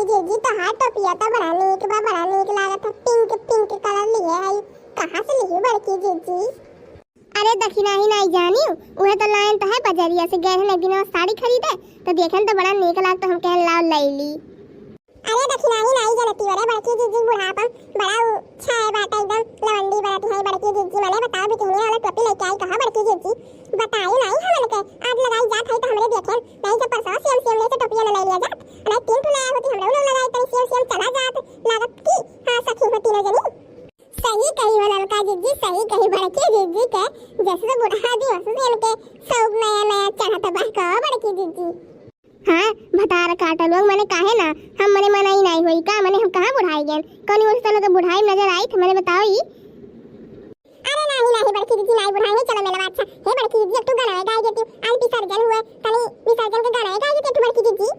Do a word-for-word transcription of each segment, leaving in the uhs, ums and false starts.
जीजी, तोहार टोपिया तो बड़ा नीक बा, बड़ा नीक लागत है। Pink, pink colour लिहे है, कहाँ से लिही बड़की जीजी? अरे दखिनाही नाई जानी, उहे तो लायन तो है बजरिया से, गए हैं एक दिन साड़ी खरीदे तो देखेन तो बड़ा नीक लागत, हम कहन लाओ लई ली। अरे दखिनाही नाई जनती, अरे बड़की जीजी बुढ़ापन बड़ा उ छाए बाटे, एकदम लवंडी बरत है बड़की जीजी। मने बताओ बिटिहनिया वाला टोपी लेके आई कहाँ बड़की जीजी? बताए नाई हमन के, आज लगाई जात है तो हमरे देखेन, नाई जब परसवा सेम सेम ले से टोपिया न ले लिया जात, नाई तीन ठो ले आए होती, हमरे उन्हें लगाई तनी सेम सेम चला जात, लागत की हाँ सखी हो तीनों जनी। सही कही हो ललका जीजी, सही कही बड़की जीजी के, जैसे तो बुढ़ा दी वैसे से इनके सब नया नया चढ़त बा का बड़की जीजी। हाँ, भतार काटल लोग, मने काहे ना, हम मने मना ही नाई होई का, मने हम कहाँ बुढ़ाई गए, कौन ओर से लोग बुढ़ाई नजर आई थे, मने बताओ ई। अरे नाही नाही बड़की जीजी, नाई बुढ़ाई है, चलो मेला अच्छा। हे बड़की जीजी, एक ठो गाना गाई देती, आज विसर्जन हुए, तनी विसर्जन के गाना गाई देती एक ठो बड़की जीजी।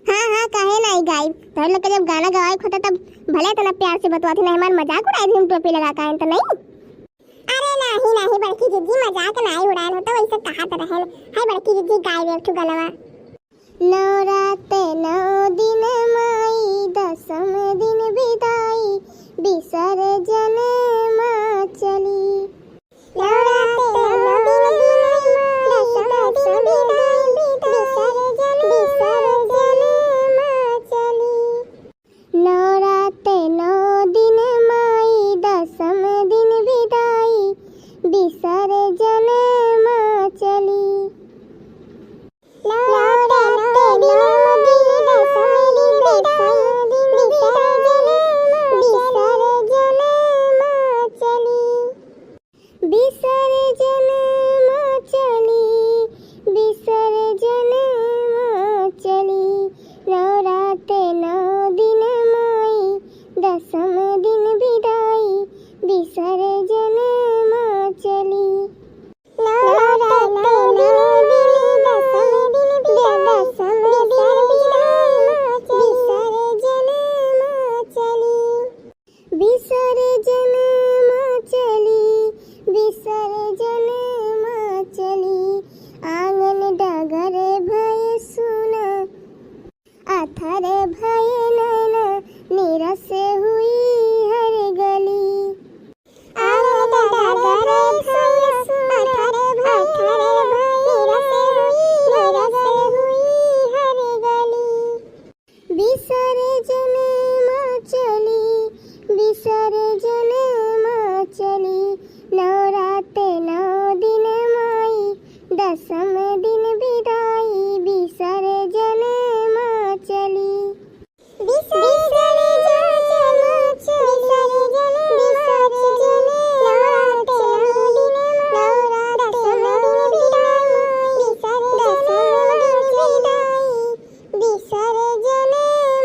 हाँ हाँ, काहे नाई गाई, तोहरे लोग के जब गाना गवाए के होता तब भले इतना प्यार से बतवाते, नहीं हमार मजाक उड़ाए दी हम टोपी लगा के आएन तो नहीं। अरे नाही नाही बड़की जीजी, मजाक नाई उड़ाएन हो तो वैसे कहा तो रहेन। हाय बड़की जीजी, गाई दे एक ठो गाना। नवरात नौ दिन माई, दसम दिन विदाई, विसर्जन माँ चली। नवरात नौ दिन माई, दसम दिन विदाई, विसर्जन, विसर्जन माँ चली। नवरात नौ दिन माई, दसम दिन विदाई, विसर्जन माँ चली। विसर्जन माँ चली, विसर्जन माँ चली, नवरात नौ दिन माई, दसम दिन विदाई, विसर्जन माँ चली। नवरात नौ दिन, दसम दिन विदाई, दसम दिन विदाई, विसर्जन माँ चली। विसर्जन माँ चली, विसर्जन माँ चली। आंगन डगर भय सुना, अथर भय नैना, निरस हुई हर गली। आंगन डगर भय सुना, अथर भय नैना, निरस हुई हर गली। विसर्जन माँ चली, विसर्जन माँ चली, नवरात नौ दिन माई, दसम दिन विदाई, विसर्जन माँ चली। विसर्जन माँ चली, विसर्जन माँ चली, विसर्जन नवरात नौ दिन माई, दसम दिन विदाई, विसर्जन माँ चली। विसर्जन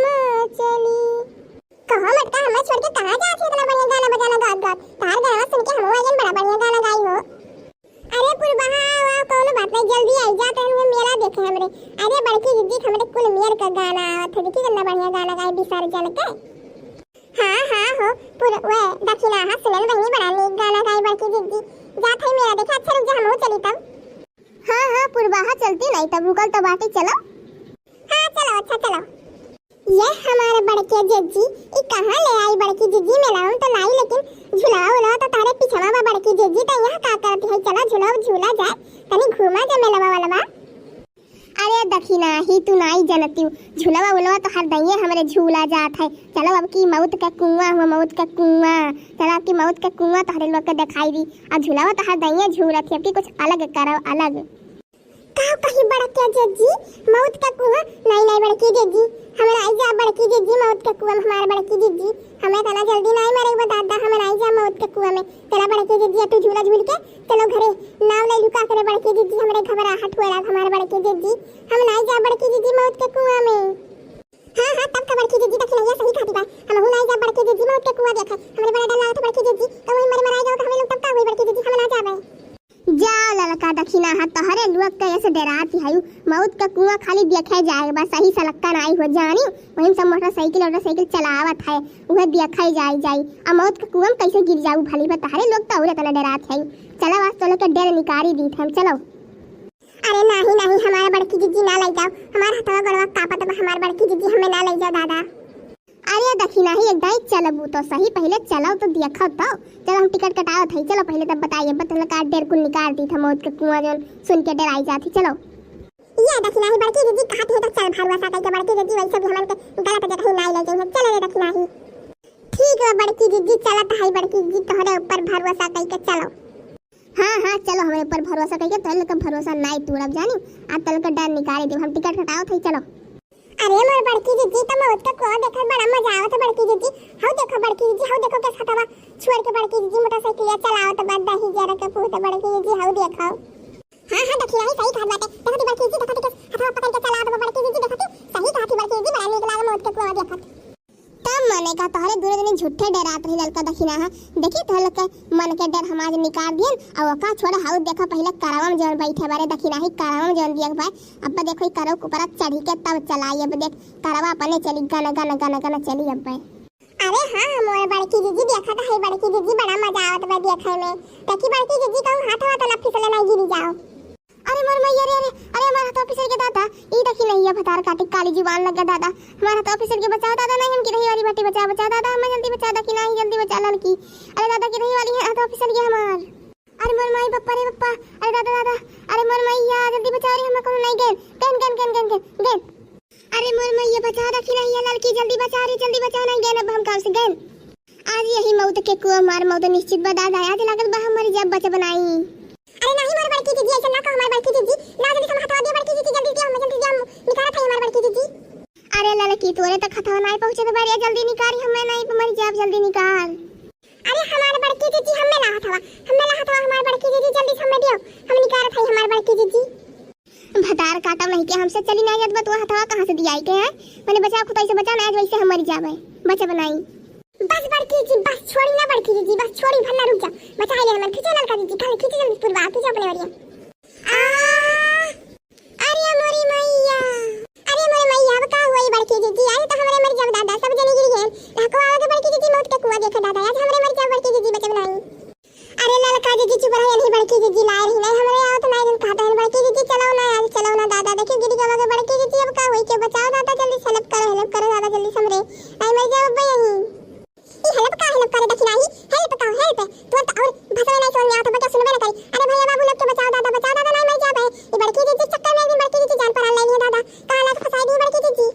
माँ चली। कहो मटका, हमें छोड़ के कहाँ जात है इतना बढ़िया गाना बजाना गात गात? तार गाना सुन के हम आइयन, बड़ा बढ़िया गाना गाई हो। अरे पुरबहा, आवा, कौनो बात नहीं, जल्दी आई जात है, हमरे मेला देखे हमरे। अरे बड़की दीदी, हमरे कुल मेर का गाना आवत है, देखी कितना बढ़िया गाना गाई विसर्जन के। हाँ हाँ हो, पुर-, वे दखिनाहा सुनन बहिनी, बड़ा नीक गाना गाई बड़की दीदी। जात है मेला देखे, अच्छा रुक जा, हमहू चली तब। हाँ हाँ पुरबाहा, चलती नहीं तब, रुकल तो बाटी, चलो। हाँ चलो, अच्छा चलो। ये हमारे बड़के जिज्जी, ई कहाँ ले आई बड़की जिज्जी? मेला में तो लाई, लेकिन झुलावा उलावा तो तारे पिछवा बा बड़की जिज्जी, तो यहाँ का करती है? चलो झुलावा झूला जाए, तनी घूमा जा मेलवा वलवा। अरे दखिनाही, तू नाई जनती, झुलावा उलावा तो हर दइये हमरे झूला जात है। चलो अब की मौत का कुआं हुआ, मौत का कुआं, चलो अब की मौत का कुआं तोहरे लोग के दिखाई दी। और झुलावा तो हर दइये झूलत है, अब की कुछ अलग करो, अलग। का कही बड़के जिज्जी, मौत का कुआं? नहीं नहीं बड़की जिज्जी, हम नाई जा बड़की जिज्जी, मौत का कुआं में हमार बड़की जिज्जी, हमें इतना जल्दी नाई मरे बा दादा, हम नाई जा मौत का कुआं में। चला बड़की जिज्जी, अब तू झूला झूल के चलो घरे, नाव ले लुका करे बड़की जिज्जी, हमरे घबराहट हुए लाग हमार बड़की जिज्जी, हम नाई जा बड़की जिज्जी मौत के कुआं में। हाँ हाँ, तब का बड़की जिज्जी दखिनहिया सही कहती बा, हमहू नाई जा बड़की जिज्जी मौत के कुआं देखे, हमरे बड़ा डर लागत बड़की जिज्जी, तो वही मरे मराई जाओ तो हमें लोग तब का हुई बड़की जिज्जी, हम ना जाबे। जाओ ललका दखिनाहा, तोहरे लोग के ऐसे डरात ही हयू। मौत का कुआं खाली देखे जाए बा, सही सलक्का नाई हो जानी। वही सब मोटरसाइकिल वोटरसाइकिल चलावत है, उहे देखे जाई जाई। आ मौत का कुआं में कैसे गिर जाऊ भली बा, तोहरे लोग तो और इतना डरात है। चलो आज तो लोग के डर निकारी दीत हम, चलो। अरे नाही नाही, हमारा बड़की जिज्जी ना ले जाओ, हमारा हथवा गोड़वा कांपत बा, हमार बड़की जिज्जी हमें ना ले जाओ दादा। वो तो सही, पहिले चलो तो देखो तो। चलो हम टिकट कटावत हई, चलो पहिले तब बताइए, बतल का डेर कुल निकाल दी था मौत के कुआं जौन सुन के डेराई जात ही। चलो। ये देखी नाही बड़की जिज्जी कहत ही तो चल भरोसा कइके बड़की जिज्जी वैसे भी हमन के गलत जगह ही नाई ले जाई है। चलो रे देखी नाही। ठीक बा बड़की जिज्जी, चलत हई बड़की जिज्जी, तोहरे ऊपर भरोसा कइके चलो। हाँ, हाँ, चलो, हमरे ऊपर भरोसा कइके, तोहरे लोग का भरोसा नाई तोड़ब जानी, आ तोहरे लोग का डर निकाले देब, हम टिकट कटावत हई, चलो। अरे मोर बड़की जिज्जी, तो मौत का कुआं देखत बड़ा मजा आवत है बड़की जिज्जी। हौ देखो बड़की जिज्जी, हौ देखो के हथवा छोड़ के बड़की जिज्जी मोटरसाइकिलिया चलावत बा दही जरा के पूत बड़की जिज्जी, हौ देखो। हाँ, हाँ, देखी नाही सही कहत बाटे, देखो ती बड़की जिज्जी, देखो ती के हथवा पकड़ के चलावत बा बड़की जिज्जी, देखो ती सही कहत ही बड़की जिज्जी, बड़ा नीक लागे मौत के कुआं देखत। तब मने का तोहरे दूनो जनी झूठे डेरात रही ललका दखिनाहा। देखी तोहरे लोग के मन के डर हम आज निकाल दियन। अब ओका छोड़, हऊ देखा पहिले करवा में जौन बैठे बारे दखिनाही, करवा में जौन दिया बा। अब देखो ई करवा के ऊपर चढ़ी के तब चलाई। अब देख करवा अपने चली गन गन गन गन चली अब। अरे हाँ मोर बड़की जिज्जी, देखा तो है बड़की जिज्जी, बड़ा मजा आवत बा देखे में। देखी बड़की जिज्जी कहूँ हाथ वाथ ना फिसले ना गिरी जाओ। अरे मोर मैया रे, अरे, अरे हमार हथवा फिसर के दादा, ई देखी नहीं है भतार काटी काली जुबान लग गया दादा, हमार हथवा फिसर के बचाओ दादा, नहीं हम गिरही वाली बाटी बचाओ, बचाओ दादा, हमें जल्दी बचा दखिनाही, जल्दी बचा ललकी। अरे दादा गिरही वाली है, हथवा फिसर गया हमार। अरे मोर माई बप्पा रे बप्पा, अरे दादा दादा, अरे मोर मैया जल्दी बचाओ रे, हमें कोनो नहीं गेन, गेन, गेन, गेन, गेन, गेन, गेन। अरे मोर मैया बचाओ दखिनाही ललकी, जल्दी बचाओ रे, जल्दी बचाओ, नहीं गेन अब हम काम से गेन। आज यही मौत के कुआं हमार मौत निश्चित बा दादा, आज लागत बा हम मरी जाब बचब नाई। अरे नाही मोर बड़की जिज्जी, ऐसा ना कहो हमार बड़की जिज्जी, ला जल्दी से हथवा दिया बड़की जिज्जी, जल्दी दिया, हमें जल्दी दिया, निकालत है हमार बड़की जिज्जी। अरे ललकी तोरे तक हथवा नाई पहुँचे तो बारे, जल्दी निकारी, हमें नाई मरी जाब, जल्दी निकार। अरे हमार बड़की जिज्जी, हमें ला हथवा, हमें ला हथवा, हमार बड़की जिज्जी, जल्दी से हमें दियो, हम निकारत है हमार बड़की जिज्जी। भतार काटब नहीं के हमसे चली ना जात बा, तू हथवा कहाँ से दियाई के है? मने बचाव खुदाई से बचा ना, आज वैसे हम मरी जाबे, बचब नाई। बस बड़की जिज्जी, बस छोड़ी ना बड़की जिज्जी, बस छोड़ी, भला रुक जा, बचा ले हमन, खींचो ललका जिज्जी, खाली खींचो जल्दी पुरवा, खींचो अपने वरिया। आ, अरे मोरी मैया, अरे मोरी मैया, अब का हुई बड़की जिज्जी, आज तो हमरे मर जाब दादा, सब जने गिर गए, लाखों आवे के बड़की जिज्जी, मौत के कुआं देखे दादा, आज हमरे मर जाब बड़की जिज्जी, बचब नाई। अरे ललका जिज्जी चुप रहे, यही बड़की जिज्जी लाए रही, नहीं हमरे आओ तो नहीं जन कहता है, बड़की जिज्जी चलो ना, आज चलो ना दादा, देखियो गिरी गवा के बड़की जिज्जी, अब का होई के बचाओ दादा, जल्दी से help करो, help करो दादा, जल्दी से हमरे, नहीं मर जाओ अब यहीं। ई help का help करे दखिनाही, help का help, तुरंत और भसवे नहीं समझ में आवत, बच्चा सुनबे ना करी। अरे भैया बाबू लोग के बचाओ दादा, बचाओ दादा, नहीं मर जाबे, ई बड़की जिज्जी चक्कर में एक दिन बड़की जिज्जी जान परान लेनी है दादा, कहाँ लाके फंसाई दी बड़की जिज्जी।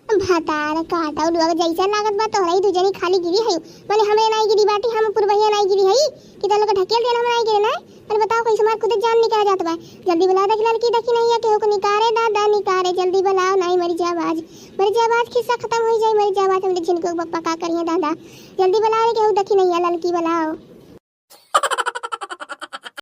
भतार काटौ लोग, जैसे लागत बा तोहरा ही दू जनी खाली गिरी है, मने हमरे नाई गिरी बाटी, हम पुरबहिया नाई गिरी है कि तोहरा लोग ढकेल देना, हम नाई गिरे ना। पर बताओ कैसे हमार खुद जान निकल जात बा। जल्दी बुलाओ देखी ललकी दखिनाही, केहू को निकारे दादा निकारे, जल्दी बुलाओ, नाई मरी जाब आज, मरी जाब आज, खिस्सा खत्म हो जाए, मरी जाब आज, हमरे झिनकू के पप्पा का करिए दादा, जल्दी बुलाओ रे केहू दखिनाही ललकी बुलाओ।